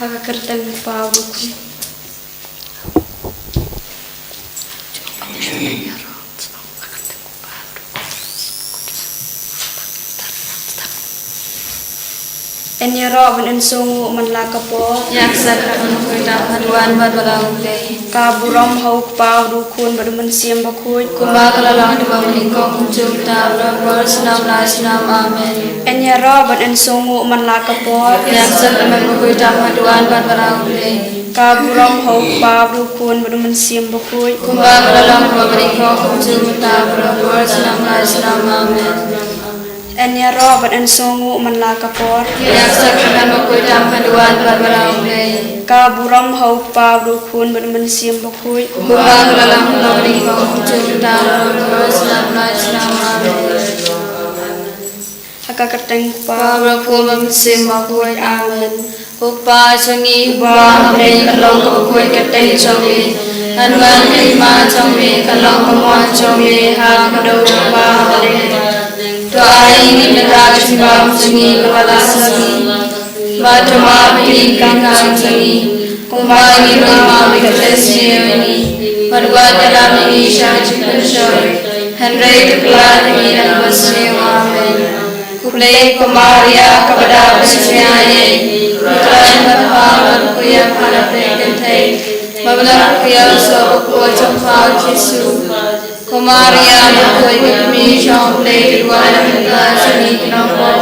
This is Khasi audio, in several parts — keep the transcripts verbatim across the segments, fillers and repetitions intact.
Ha ka kyrteng u Kpa, u Khun. Yn ïaroh ban yn sngewnguh man la ka por. Ïa ka ksat ka ban ïakynduh ha duwan bad balang U Blei. Ka burom ha u Kpa, u Khun bad u Mynsiem Bakhuid. Kumba ka la long ha kaba nyngkong, kumjuh mynta, baroh por, snem lai snem. Amen. Yn ïaroh ban yn sngewnguh man la ka por. Ïa ka ksat ka ban ïakynduh ha duwan bad balang U Blei. Ka burom ha u Kpa, u Khun bad u Mynsiem Bakhuid. Kumba ka la long ha kaba nyngkong, kumjuh mynta, baroh por, snem lai snem. Amen. Yn ïaroh ban yn sngewnguh man la ka por. Ïa ka ksat ka ban ïakynduh ha duwan bad balang U Blei. Ka burom ha u Kpa, u Khun bad u Mynsiem Bakhuid. Kumba ka la long ha kaba nyngkong, kumjuh mynta, baroh por, snem lai snem. Amen. Ha ka kyrteng u Kpa, bad u Khun bad u Mynsiem Bakhuid. Amen. Ko Kpa jong ngi uba ha bneng, ka long ka bakhuid ka kyrteng jong me. Kan wan ka hima jong me, kan long ka mon jong me ha ka khyndew jong me ha bneng. To ai ïa ngi mynta ka jingbam jong ngi kaba la shisha. Bad to map ïa ngi ki kyrdan jong ngi, kumba ngi ruh ngi map ïa ki kyrdan jong ngi. Bad wat ïalam ïa ngi sha ka jingpynshoi, hynrei to pynlait ïa ngi na kaba sniew. Amen. Khublei ko Maria, kaba dap da ka jingaiei, U Trai u don bad pha, bad pha ïa ka kynthei, bad u la kynthei u la ïoh u soh ha ka por jong pha u Jisu. Ko Maria, ma ka kmie jong U Blei, to duwai ïa ngi ki nongpop,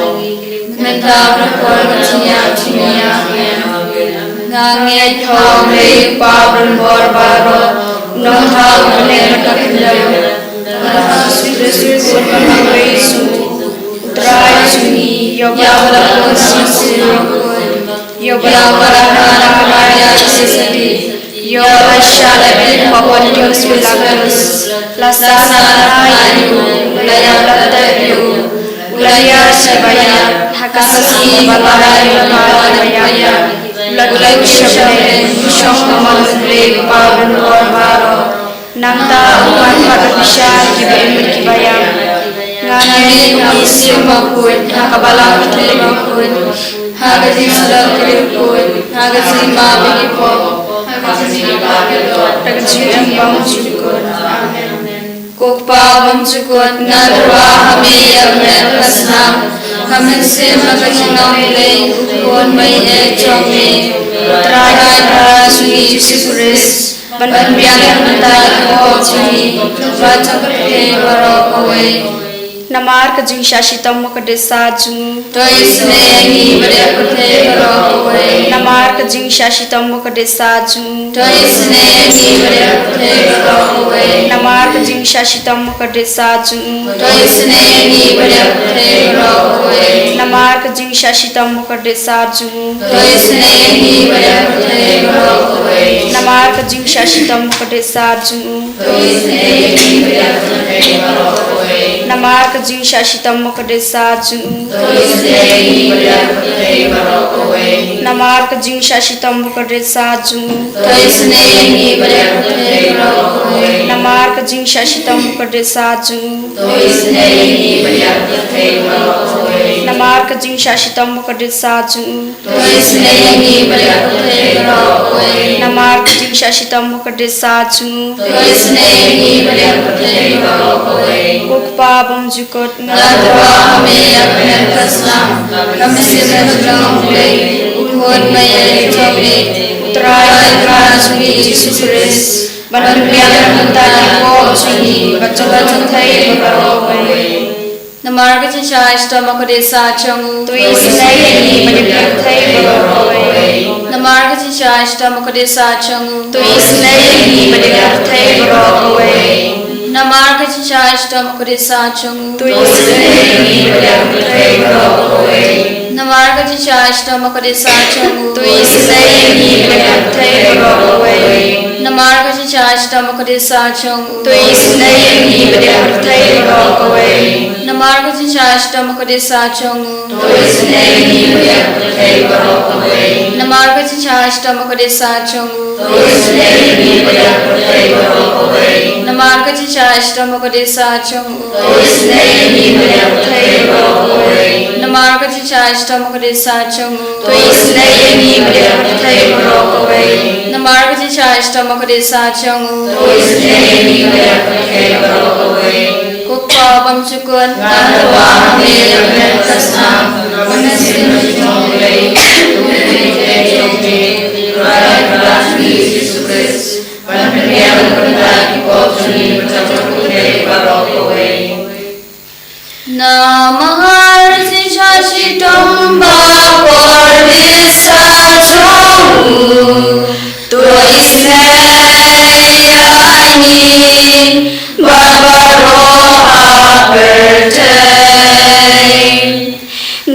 mynta bad ha ka por ka jingïap jong ngi. Amen. Nga ngeit ha U Blei U Kpa uba don bor baroh, U Nongthaw uba don ha ka khyndew, bad ha U Jisu Khrist U Khun U Blei U Trai jong ngi, ïa uba la pun ha ka mynsiem bakhuid, ïa uba la wanrah da ka Maria Theisotti, ïa uba la shah leh bieit ha u Pontius Pilatus, la sah, la sahnarphna ïa u, la ïap, la lyngngoh ïa u, u la hiar sha kiba ïap, ha ka sngi kaba lai u la phai na kiba ïap, u la kiew sha bneng, u shong ha ka mon U Blei U Kpa uba don bor baroh. Nangta un wan pat ban bishar ïa kiba im bad kiba ïap. Nga ngeit ha ka mynsiem bakhuid, ha ka balang kynthei bakhuid, ha ka jingïasyllok ki riewkhuid, ha ka jingmap ïa ki pop, ha ka jingim bymjukut. Amen. Ko Kpa bymjukut, nga tyrwa ha me ïa ka met bad ka snam, ka mynsiem bad ka jinglong U Blei, U Khun ba ïeit jong me, U Trai, U Trai jong ngi U Jisu Khrist. Ban pynbiang ïa ka bynta ki pop jong ngi bad jong ka pyrthei baroh kawei. Namar ka jingshah shitom ka dei sa jong u. To isynei ïa ngi bad ïa ka pyrthei baroh kawei. Namar ka jingshah shitom ka dei sa jong u. To isynei ïa ngi bad ïa ka pyrthei baroh kawei. Namar ka jingshah shitom ka dei sa jong u. To isynei ïa ngi bad ïa ka pyrthei baroh kawei. Namar ka jingshah shitom ka dei sa jong u. To isynei ïa ngi bad ïa ka pyrthei baroh kawei. Namar ka jingshah shitom ka dei sa jong u. To isynei ïa ngi bad ïa ka pyrthei baroh kawei. Namar ka jingshah shitom ka dei sa jong u. To isynei ïa ngi bad ïa ka pyrthei baroh kawei. Namar ka jingshah shitom ka dei sa jong u. To isynei ïa ngi bad ïa ka pyrthei baroh kawei. Namar ka jingshah shitom ka dei sa jong u. To isynei ïa ngi bad ïa ka pyrthei baroh kawei. Namar ka jingshah shitom ka dei sa jong u. To isynei ïa ngi bad ïa ka pyrthei baroh kawei. Namar ka jingshah shitom ka dei sa jong u. To isynei ïa ngi bad ïa ka pyrthei baroh kawei. Ko Kpa bymjukut, nga tyrwa ha me ïa ka met ka snam, ka mynsiem bad ka jinglong U Blei, U Khun ba ïeit jong me, U Trai, U Trai jong ngi U Jisu Khrist. Ban pynbiang ïa ka bynta ki pop jong ngi bad jong ka pyrthei baroh kawei. Namar ka jingshah shitom ka dei sa jong u. To isynei ïa ngi bad ïa ka pyrthei baroh kawei. Namar ka jingshah shitom ka dei sa jong u. To isynei ïa ngi bad ïa ka pyrthei baroh kawei. Namar ka jingshah shitom ka dei sa jong u. To isynei ïa ngi bad ïa ka pyrthei baroh kawei. Namar ka jingshah shitom ka dei sa jong u. To isynei ïa ngi bad ïa ka pyrthei baroh kawei. Namar ka jingshah shitom ka dei sa jong u. To isynei ïa ngi bad ïa ka pyrthei baroh kawei. Namar ka jingshah shitom ka dei sa jong u. To isynei ïa ngi bad ïa ka pyrthei baroh kawei. Namar ka jingshah shitom ka dei sa jong u. To isynei ïa ngi bad ïa ka pyrthei baroh kawei. Namar ka jingshah shitom bakordit sah jong u. To isynei ïa ngi bad ïa ka pyrthei baroh kawei. Namar ka jingshah shitom bakordit sah jong u. To isynei ïa ngi bad ïa ka pyrthei baroh kawei. Namar ka jingshah shitom bakordit sah jong u. To isynei ïa ngi bad ïa ka pyrthei baroh kawei. Ko Kpa bymjukut. Nga tyrwa ha me ïa ka mer ka snam. Ka mynsiem ka jong U Blei. Ka pyrthei jong me. Trai ka Jisu Khrist. Ban pynbiang ban pyntat ki pop jong ngi bad jong ka pyrthei baroh kawei. Namar jingshah shitom bakordit sah jong u, to isynei ïa ngi bad baroh ha pyrthei.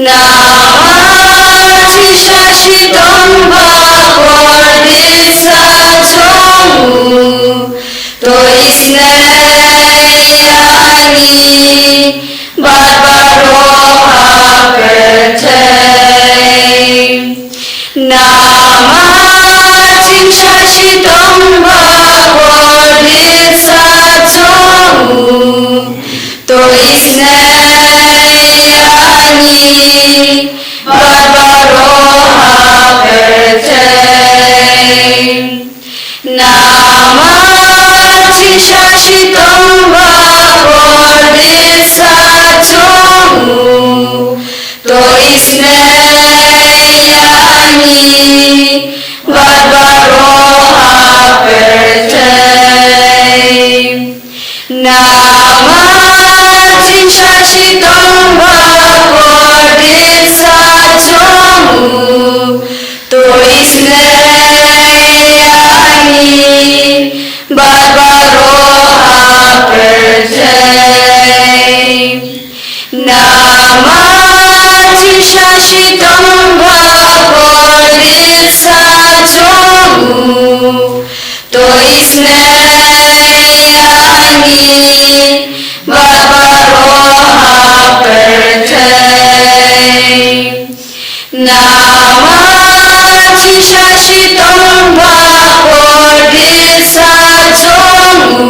Namar jingshah shitom bakordit sah jong u, to isynei ïa ngi bad baroh ha pyrthei. Namar jingshah shitom bakordit sah jong u, to isynei ïa ngi bad baroh ha pyrthei. Namar jingshah shitom bakordit sah jong u, to isynei ïa ngi bad baroh ha pyrthei. Namar jingshah shitom bakordit sah jong u, to isynei ïa ngi bad baroh ha pyrthei. Namar jingshah shitom bakordit sah jong u, to isynei ïa ngi bad baroh ha pyrthei. Namar jingshah shitom bakordit sah jong u,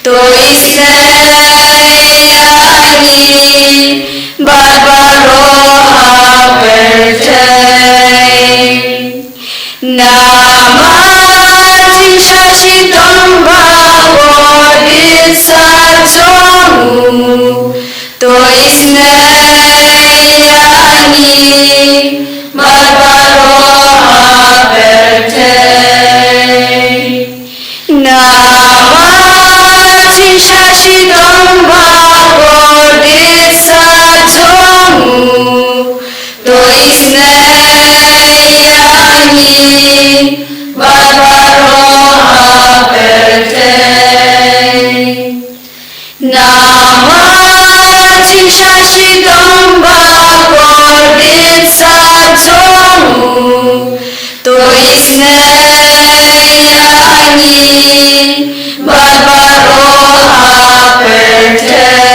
to isynei ïa ngi bad baroh ha pyrthei. Namar jingshah shitom bakordit sah jong u, to isynei ïa ngi bad baroh ha pyrthei. Namar jingshah shitom bakordit sah jong u, to isynei ïa ngi bad baroh ha pyrthei. Namar jingshah shitom bakordit sah jong u, to isynei ïa ngi bad baroh ha pyrthei.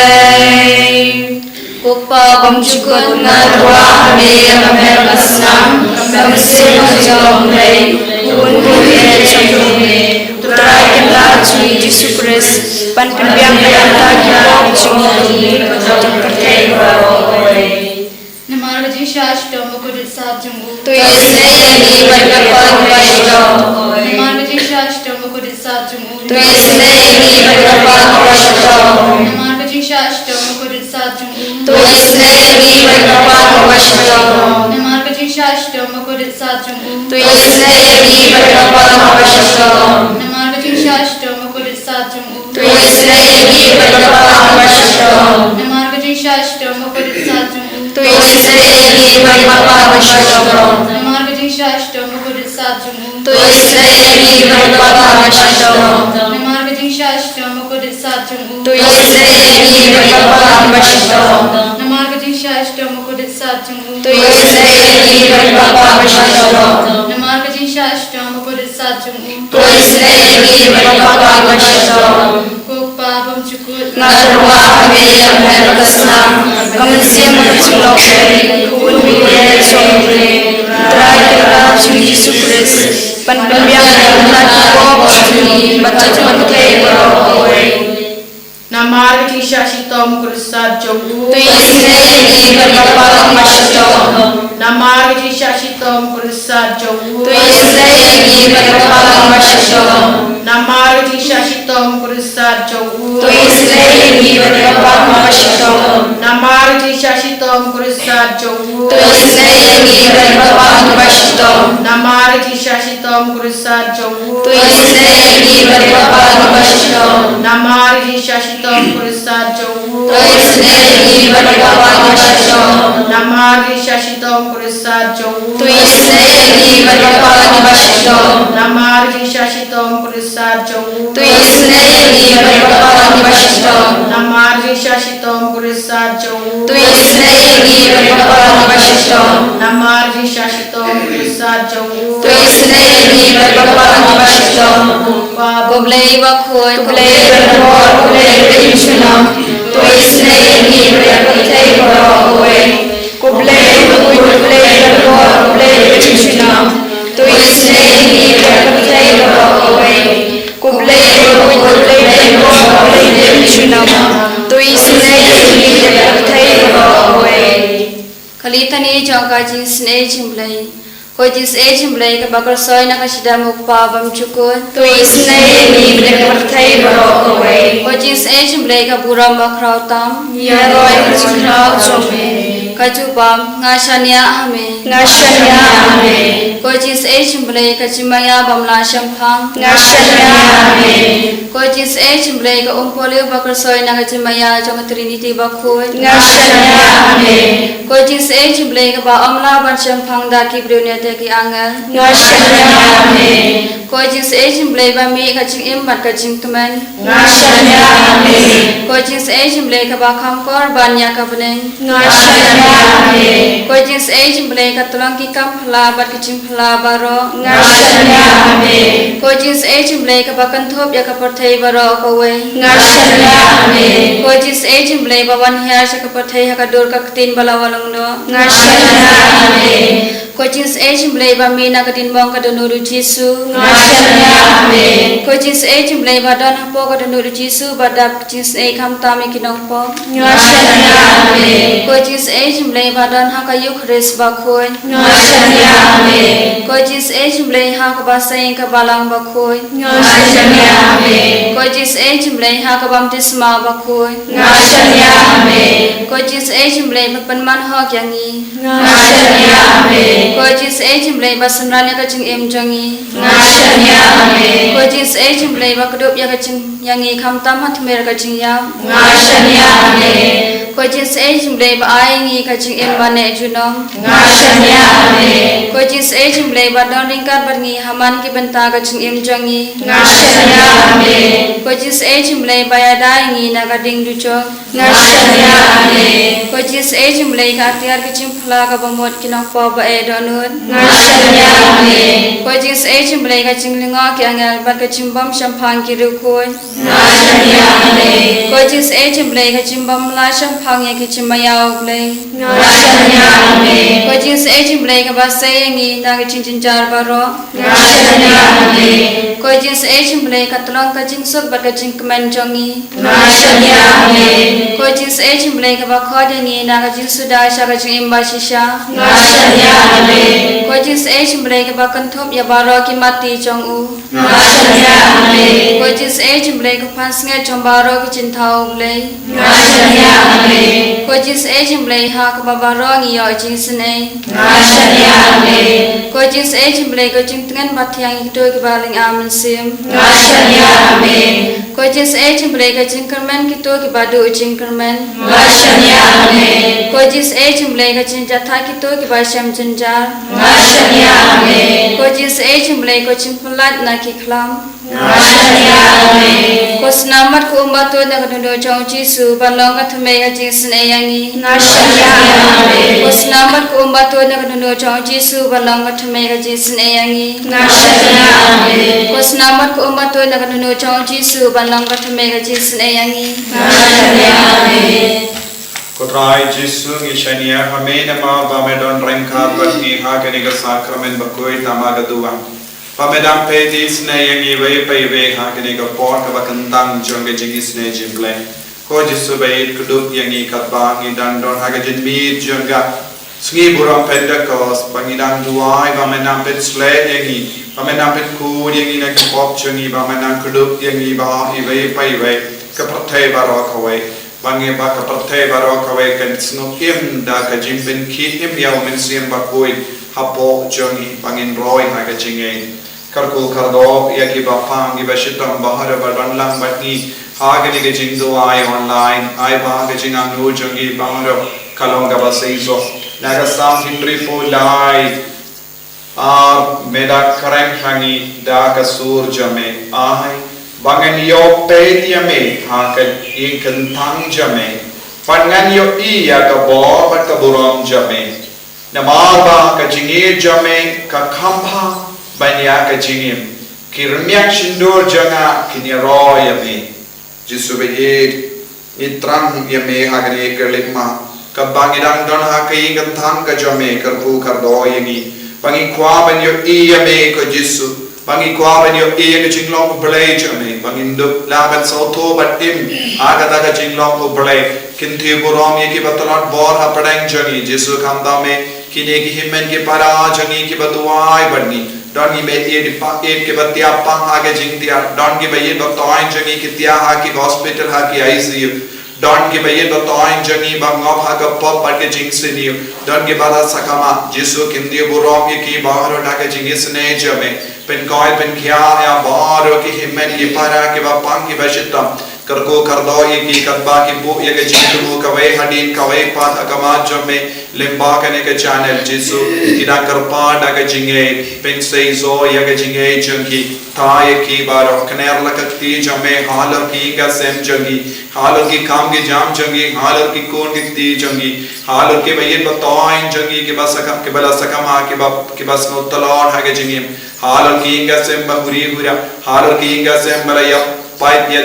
Ko Kpa bymjukut, nga tyrwa ha me ïa ka mer ka snam, ka mynsiem ka jong U Blei, u Khun u Blei jong me, u Trai ka Jisu Khrist, ban pynbiang ban pyntat ki pop jong ngi bad jong ka pyrthei baroh kawei. Namar ka jingshah shitom bakordit sah jong u, to isynei ïa ngi bad ka kyrpad kaba shitom. Namar ka jingshah shitom bakordit sah jong u, to isynei ïa ngi bad ka kyrpad kaba shitom. Namar ka jingshah shitom bakordit sah jong u, to isynei ïa ngi bad ka kyrpad kaba shitom. Namar ka jingshah shitom bakordit sah jong u, to isynei ïa ngi bad ka kyrpad kaba shitom. Namar ka jingshah shitom bakordit sah jong u, to isynei ïa ngi bad ka kyrpad kaba shitom. Namar ka jingshah shitom bakordit sah jong u, to isynei ïa ngi bad ka kyrpad kaba shitom. Namar ka jingshah shitom bakordit sah jong u, to isynei ïa ngi bad ka kyrpad kaba shitom. Namar ka jingshah shitom bakordit sah jong u, to isynei ïa ngi bad ka kyrpad kaba shitom. Namar ka jingshah shitom bakordit sah jong u, to isynei ïa ngi bad ka kyrpad kaba shitom. Namar ka jingshah shitom bakordit sah jong u, to isynei ïa ngi bad ka kyrpad kaba shitom. Ko Kpa bymjukut, nga tyrwa ha me ïa ka mer ka snam, ka mynsiem ka jong U Blei, u Khun u Blei jong U Blei, u Trai ka Jisu Jisu Khrist, ban pynbiang ïa ka bynta jong u, bad jong ka pyrthei baroh kawei. Namar ka jingshah shitom khursat jong u, to isynei ïa ngi bad ka palang bashitom. Namar ka jingshah shitom khursat jong u, to isynei ïa ngi bad ka palang bashitom. Namar ka jingshah shitom khursat jong u, to isynei ïa ngi bad ka palang bashitom. Namar ka jingshah shitom khursat jong u, to isynei ïa ngi bad ka palang bashitom. Namar ka jingshah shitom khursat jong u, to isynei ïa ngi bad ka palang bashitom. Namar ka jingshah shitom khursat jong u, to isynei ïa ngi bad ka palang bashitom. Namar ka jingshah shitom khursat jong u, to isynei ïa ngi bad ka palang bashitom. Namar ka jingshah shitom khursat jong u, to isynei ïa ngi bad ka palang bashitom. Namar ka jingshah shitom khursat jong u, to isynei ïa ngi bad ka palang bashitom. Namar ka jingshah shitom khursat jong u, to isynei ïa ngi bad ka palang bashitom. Ko Blei bakhuid, ko Blei badonbor, ko Blei bajingjynjar, to isynei ïa ngi bad ka pyrthei baroh kawei. Ko Blei bakhuid, ko Blei badonbor, ko Blei bajingjynjar, to isynei ïa ngi bad ka pyrthei baroh kawei. Ko Blei bakhuid, ko Blei badonbor, ko Blei bajingjynjar, to isynei ïa ngi bad ka pyrthei baroh kawei. Ka litani jong ka jingisynei jong u Blei. Ko jingisynei jong u Blei kaba khuid na ka shida jong u Kpa bymjukut, to isynei ïa ngi bad ka pyrthei baroh kawei. Ko jingisynei jong u Blei ka burom bakhraw tam, ïaroh ïa ka jingkhraw jong me. Ka jubab, nga shaniah ha me. Nga shaniah ha me. Ko jingisynei jong u Blei ka jingmaïa bym lah shemphang, nga shaniah ha me. Ko jingisynei jong u Blei ka umpohliew ba khuid na ka jingmaïa jong ka Trinity bakhuid, nga shaniah ha me. Ko jingisynei jong u Blei kaba ym lah ban shemphang da ki briew ne da ki angel, nga shaniah ha me. Ko jingisynei jong u Blei ba mih ka jingim bad ka jingkmen, nga shaniah ha me. Ko jingisynei jong u Blei kaba kham kor ban ïa ka bneng, nga shaniah ha me. Ko jingisynei jong u Blei ka tyllong ki kam phylla bad ki jingphylla baroh, nga shaniah ha me. Ko jingisynei jong u Blei kaba kynthup ïa ka pyrthei baroh kawei, nga shaniah ha me. Ko jingisynei jong u Blei ba wan hiar sha ka pyrthei ha ka dur ka ktien ba la walong noh, nga shaniah ha me. Ko jingisynei jong u Blei ba mih na ka diengphna ka dohnud u Jisu, nga shaniah ha me. Ko jingisynei jong u Blei ba don hapoh ka dohnud u Jisu ba dap ka jingisynei khamtam ïa ki nongpop, nga shaniah ha me. Ko jingisynei jong u Blei ba don ha ka Eukharist bakhuid, nga shaniah ha me. Ko jingisynei jong u Blei ha kaba seng ka balang bakhuid, nga shaniah ha me. Ko jingisynei jong u Blei ha ka baptisma bakhuid, nga shaniah ha me. Ko jingisynei jong u Blei ba pynman hok ïa ngi, nga shaniah ha me. Ko jingisynei jong u Blei ba synran ïa ka jingim jong ngi, nga shaniah ha me. Ko jingisynei jong u Blei ba kdup ïa ka jing ïa ngi khamtam ha tmier ka jingïap, nga shaniah ha me. Ko jingisynei jong u Blei ba ai ïa ngi ka jingim ba neh junom, nga shaniah ha me. Ko jingisynei jong u Blei ba don ryngkat bad ngi ha man ki bynta ka jingim jong ngi, nga shaniah ha me. Ko jingisynei jong u Blei ba ïada ïa ngi na ka ding dujok, nga shaniah ha me. Ko jingisynei jong u Blei ka atiar ka jingphylla kaba mut ki nongpop ba eh dohnud, nga shaniah ha me. Ko jingisynei jong u Blei ka jinglyngngoh ki angel bad ka jingbym shemphang ki riewkhuid, nga shaniah ha me. Ko jingisynei jong u Blei ka jingbym lah shemphang ïa ki jingmaïa u Blei, nga shaniah ha me. Ko jingisynei jong u Blei kaba sei ïa ngi na ka jingjynjar baroh, nga shaniah ha me. Ko jingisynei jong u Blei ka tyllong ka jingsuk bad ka jingkmen jong ngi, nga shaniah ha me. Ko jingisynei jong u Blei kaba khot ïa ngi na ka jingsuda sha ka jingim bashisha, nga shaniah ha me. Ko jingisynei jong u Blei kaba kynthup ïa baroh ki matti jong u, nga shaniah ha me. Ko jingisynei jong u Blei ka pansngiat jong baroh ki jingthaw u Blei, nga shaniah ha me. Ko jingisynei jong u Blei ha kaba baroh ngi ïoh jingisynei, nga shaniah ha me. Ko jingisynei jong u Blei ka jingtngen ba thiang ïa kito kiba lynga mynsiem, nga shaniah ha me. Ko jingisynei jong u Blei ka jingkyrmen kito kiba duh jingkyrmen, nga shaniah ha me. Ko jingisynei jong u Blei ka jingjahthait kito kiba shem jynjar, nga shaniah ha me. Ko jingisynei jong u Blei ka jingpyllait na ki khlam, nga shaniah ha me. Ko snam bad ko um ba tuid na ka dohnud jong u Jisu ban long ka thymmei ka jingisynei ïa ngi, nga shaniah ha me. Ko snam bad ko um ba tuid na ka dohnud jong u Jisu ban long ka thymmei ka jingisynei ïa ngi, nga shaniah ha me. Ko snam bad ko um ba tuid na ka dohnud jong u Jisu ban long ka thymmei ka jingisynei ïa ngi, nga shaniah ha me. Ko Trai Jisu, ngi shaniah ha me namar ba me don ryngkat bad ngi ha kane ka sakramen bakhuid tang ha ka duwan. Ba me dang peit isynei ïa ngi iwei pa iwei ha kane ka por kaba kyntang jong ka jingisynei jong U Blei. Ko Jisu ba ïeit, kdup ïa ngi katba ngi dang don ha ka jingmih jong ka sngi burom Pentekost, ba ngi dang duwai ba men nang pynsleh ïa ngi, ba men nang pynkhuid ïa ngi na ki pop jong ngi, ba men nang kdup ïa ngi bad iwei pa iwei, ka pyrthei baroh kawei. Ba ngi, ba ka pyrthei baroh kawei kan sngewim da ka jingpynkhih im ïa U Mynsiem Bakhuid hapoh jong ngi, ba ngin roi ha ka jingngeit. Kyrkhu kyrdoh ïa kiba pang, kiba shitom, baroh ba don lang bad ngi ha kane ka jingduwai online. Ai ba ka jingangnud jong ngi baroh ka long kaba seisoh. Na ka Salm hynriewphew lai ar: Me da kren ha ngi da ka sur jong me. Ai ba ngan ïoh peit ïa me ha ka ïing kyntang jong me, bad ngan ïohi ïa ka bor bad ka burom jong me. Namar ba ka jingïeit jong me ka kham bha ban ïa ka jingim. Ki rmiang shyntur jong nga kin ïaroh ïa me. Jisu ba ïeit, ngi thrang ïa me ha kane ka leit ma. Katba ngi dang don ha ka ïing kyntang ka jong me, kyrkhu kyrdoh ïa ngi. Ba ngi kwah ban ïohi ïa me ko Jisu. Ba ngi kwah ban ïohi ïa ka jinglong U Blei jong me. Ba ngin dup lah ban sngewthuh bad im ha kata ka jinglong U Blei. Kyntiew burom ïa kiba tlot bor hapdeng jong ngi, Jisu, khamtam me. Kine ki hynmen ki para jong ngi kiba duwai bad ngi. Don kiba ïeit, kiba ïeit kiba tiap pang ha ka jingtiap. Don kiba ïeit ba thoiñ jong ngi ki tiah ha ki hospital, ha ki I C U. Don kiba ïeit ba thoiñ jong ngi ba ngop ha ka pop bad ka jingsniew. Don kiba la sakma. Jisu, kyntiew burom ïa ki baroh da ka jingisynei jong me. Pynkhiah, pynkhiah ïa baroh ki hynmen ki para kiba pang kiba shitom. Kyrkhu kyrdoh ïa ki katba ki buh ïa ka jingthmu kawei hadien kawei pat ha khmat jong me lyngba kane ka channel, Jisu. Ki dang kyrpad da ka jingngeit, pynseisoh ïa ka jingngeit jong ki. Thaw ïa ki baroh, kner la ka kti jong me halor ki ïing ki sem jong ki, halor ki kam ki jam jong ki, halor ki khun ki kti jong ki, halor kiba ïeit ba thoiñ jong ki, kiba sakma, kiba la sakma, kiba, kiba sngewtlot ha ka jingim. Halor ki ïing ki sem ba huri hura, halor ki ïing ki sem ba la ïa pait ïa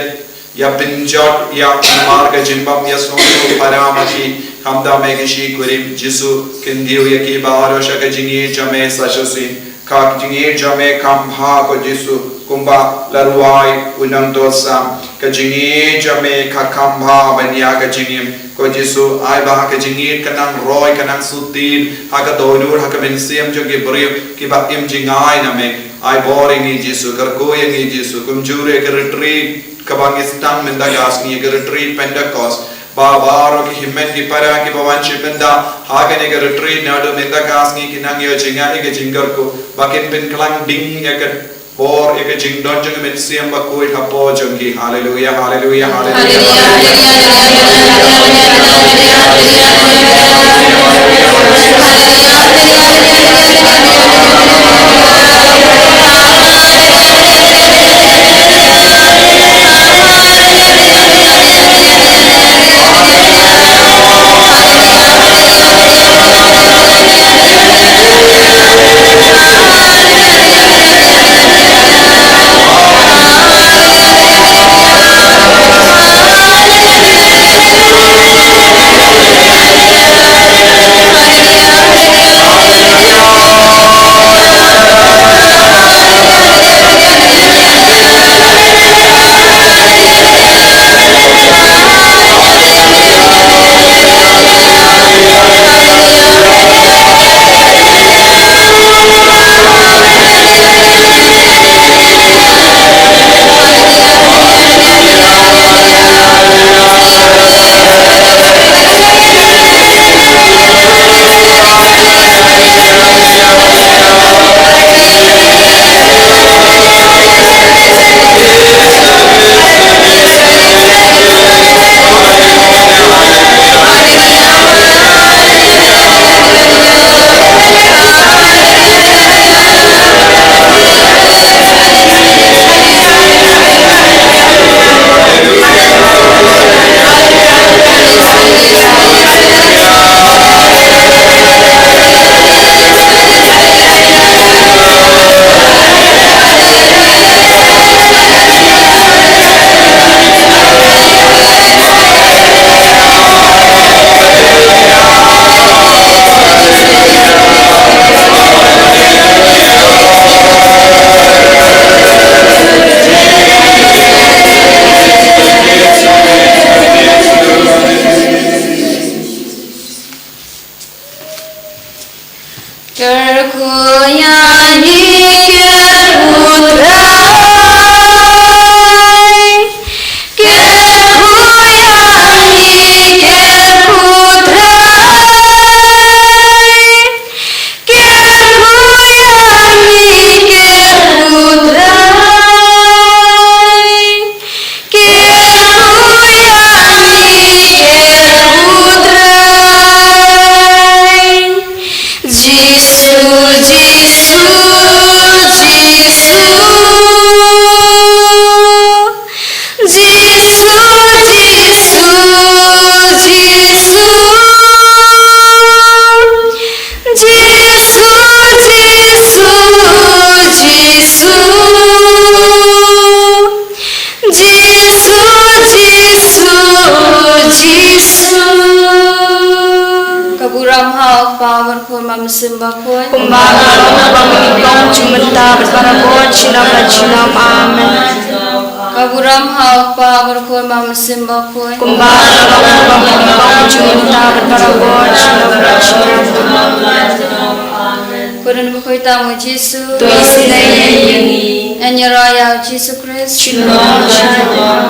ïa pynjot ïa namar ka jingbym ïa sngewthuh para ma ki, khamtam me ki shikurim, Jisu. Kyntiew ïa ki baroh sha ka jingïeit jong me sa shisien. Ka jingïeit jong me kham bha ko Jisu, kumba la rwai u nongthoh Salm. Ka jingïeit jong me ka kham bha ban ïa ka jingim. Ko Jisu, ai ba ha ka jingïeit ka nang roi, ka nang sutin ha ka dohnud, ha ka mynsiem jong ki briew kiba im jngai na me. Ai bor ïa ngi Jisu, kyrkhu ïa ngi Jisu, kumjuh ruh ka retreat kaba ngi sdang mynta ka sngi, ka retreat Pentecost. Ba baroh ki hynmen ki para kiba wan sha mynta ha kane ka retreat naduh mynta ka sngi kin nang ïoh jingngeit ïa ka jingkyrkhu, ba kin pynkhlaiñ ding ïa ka bor, ïa ka jingdon jong ka Mynsiem Bakhuid hapoh jong ki. Haleluia, haleluia, haleluia. Kyrkhu ïa ngi, kyrkhu Trai. Kyrkhu ïa ngi, kyrkhu Trai. Kyrkhu ïa ngi, kyrkhu Trai. Kyrkhu ïa ngi, kyrkhu Trai. Jisu, Jisu, Jisu. Jisu, Jisu, Jisu. Jisu, Jisu, Jisu. Jisu, Jisu, Jisu. Ka burom ha u Kpa, bad u Khun, bad u Mynsiem Bakhuid. Kumba la long ha kaba nyngkong, mynta bad barabor, junom la junom. Amen. Ka burom ha u Kpa, bad u Khun, bad u Mynsiem Bakhuid. Kumba la long ha kaba nyngkong, mynta bad barabor, junom la junom. Ko Khun Bakhuid tam u Jisu, to isynei ïa ngi. Ngan ïaroh ïa u Jisu Khrist. Junom, junom.